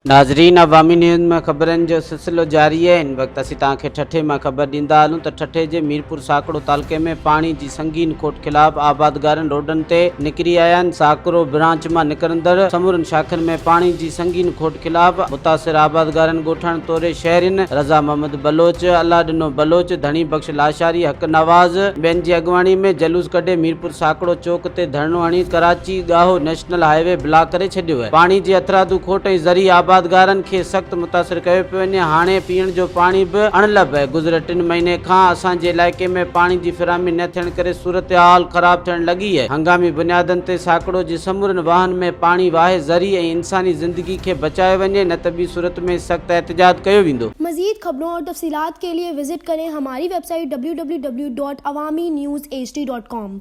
ناظرين عوامي نيوز ۾ خبرن جو سلسلو جاري آهي هن وقت اسين توهان کي ٺٽي مان خبر ڏيندا هلون ته ٺٽي جي ميرپور ساڪڙو تعلقي ۾ پاڻي جي سنگين کوٽ خلاف آبادگارن روڊن تي نڪري آيا آهن ساڪرو برانچ مان نڪرندڙ سمورن شاخن ۾ پاڻي جي سنگين کوٽ خلاف متاثر آبادگارن ڳوٺاڻن توڙي شهرين رضا محمد بلوچ، الله ڏنو بلوچ، ڌڻي بخش لاشاري، حق نواز ٻين جي اڳواڻي ۾ جلوس ڪڍي ميرپور ساڪڙو چوڪ تي ڌرڻو هڻي Karachi Gaho national highway block ڪري ڇڏيو. پاڻي جي هٿرادو کوٽ ۽ زرعي آبادگارن کي سخت متاثر ڪيو پيو وڃي، هاڻي پيئڻ جو پاڻي به اڻلڀ آهي، گذريل ٽن مهيني کان اسان جي علائقي ۾ پاڻي جي فراهمي نه ٿيڻ ڪري صورتحال خراب ٿيڻ لڳي آهي، هنگامي بنيادن تي ساڪڙو جي سمورن واهن ۾ پاڻي واهي زرعي ۽ انساني زندگي کي بچايو وڃي نه ته ٻي صورت ۾ سخت احتجاج ڪيو ويندو. مزيد خبرون اور تفصيلات کے لئے وزٽ ڪرين ھماري web site www.awamiNewsHD.com.